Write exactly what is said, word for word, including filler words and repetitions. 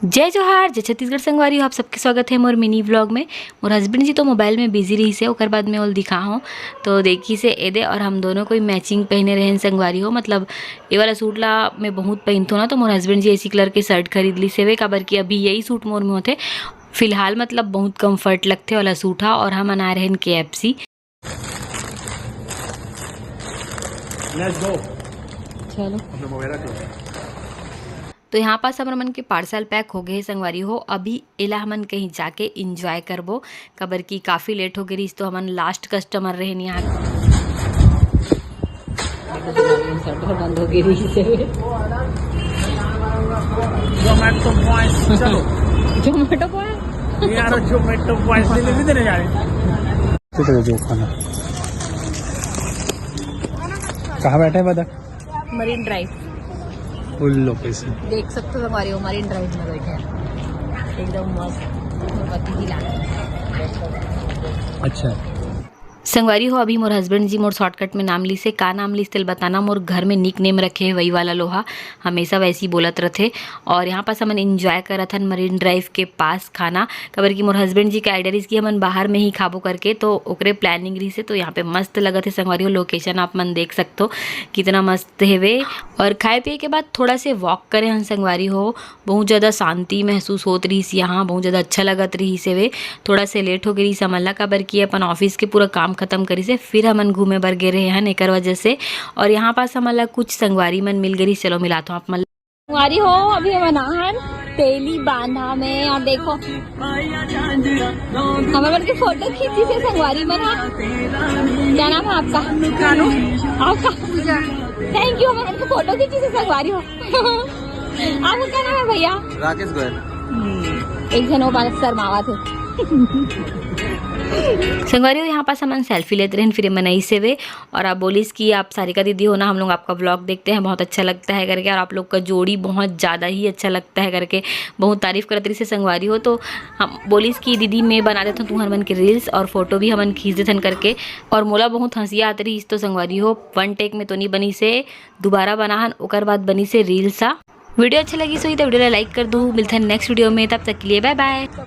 जय जोहार, जय छत्तीसगढ़ संगवारी हो, आप सबके स्वागत है मोर मिनी व्लॉग में। मोर हस्बैंड जी तो मोबाइल में बिजी रहिस हे, ओकर बाद में ओला दिखाहूँ। तो देखिस हे एदे, और हम दोनों कोई मैचिंग पहने रहेन संगवारी हो, मतलब ये वाला सूट ला मैं बहुत पहनथों ना, तो मोर हस्बैंड जी ऐसी कलर के शर्ट खरीद लिस हवे, काबर कि अभी यही सूट मोर में होथे फिलहाल, मतलब बहुत कम्फर्ट लगथे वाला सूट हा। और हमन आए रहेन के एफ सी। Let's go. चलो। अपना मोबाइल रख लो। तो यहाँ पास हमर मन के पार्सल पैक हो गए हे संगवारी हो। अभी एला हमन कहीं जाके एंजॉय करबो, काबर कि काफ़ी लेट हो गए रहिस, तो हमन लास्ट कस्टमर रहेन यहाँ। शटर बंद हो गई रही से। जोमेटो बॉयज, चलो। जोमेटो बॉय। यार, जोमेटो बॉयज डिलीवरी देने जा रहे हैं। किधर है जो खाना? कहाँ बैठे हैं बता? Marine drive. Full location. देख सकते हो हमारे वो मरीन ड्राइव में बैठे हैं, एकदम मस्त। पति की लाल। अच्छा। संगवारी हो, अभी मोर हस्बैंड जी मोर शॉर्टकट में नाम लिस हे। का नाम लिस तेल बताना, मोर घर में निक नेम रखे हे वही वाला लोहा, हमेशा वैसी बोलत रथे। और यहाँ पास हमन एंजॉय करत हन मरीन ड्राइव के पास खाना, काबर कि मोर हस्बैंड जी के आइडिया रहिस कि हमन बाहर में ही खाबो करके, तो ओकरे प्लानिंग रहिस हे। तो यहाँ पे मस्त लगत हे संगवारी हो, लोकेशन आप मन देख सकते हो कितना मस्त हेवे। और खाए पिए के बाद थोड़ा से वॉक करे हन संगवारी हो, बहुत ज़्यादा शांति महसूस होत रहिस यहाँ, बहुत ज़्यादा अच्छा लगत रहिस हेवे। थोड़ा से लेट हो गए रहिस हमन ला, काबर कि अपन ऑफिस के पूरा काम खत्म करिस हे, फिर हमन घूमे बर गे रहे हन एकर वजह से। और यहाँ पास हमन ला कुछ संगवारी मन मिल गए रहिस, चलो मिलात हूँ आप मन ला। संगवारी हो, अभी हमन आहन तेली बांधा में, और देखो हमर मन के फोटो खींचिस हे संगवारी मन हा। क्या नाम है आपका? कानू। आपका? पूजा। थैंक यू, हमर मन के फोटो खींचिस हे संगवारी हो। आपका क्या नाम है भैया? राकेश गोयल। एक झन वो बालक शर्मावा थे। संगवारी हो, यहाँ पास हमन सेल्फी लेत रहेन, फिर ये मन ऐसे वे और आप बोलिस कि आप सारिका दीदी हो ना, हम लोग आपका व्लॉग देखते हैं, बहुत अच्छा लगता है करके, और आप लोग का जोड़ी बहुत ज़्यादा ही अच्छा लगता है करके बहुत तारीफ करत रहिस हे संगवारी हो। तो हम बोलिस कि दीदी मैं बना देता हूँ तुम्हार मन के रील्स, और फोटो भी हमन खींच देथन करके। और मोला बहुत हंसिया आत रहिस, तो संगवारी हो वन टेक में तो नहीं बनिस हे, दोबारा बनाहन, ओकर बाद बनिस हे रील्स हा। वीडियो अच्छा लगिस होही तो वीडियो ला लाइक कर दू। मिलथन नेक्स्ट वीडियो में, तब तक के लिए बाय बाय।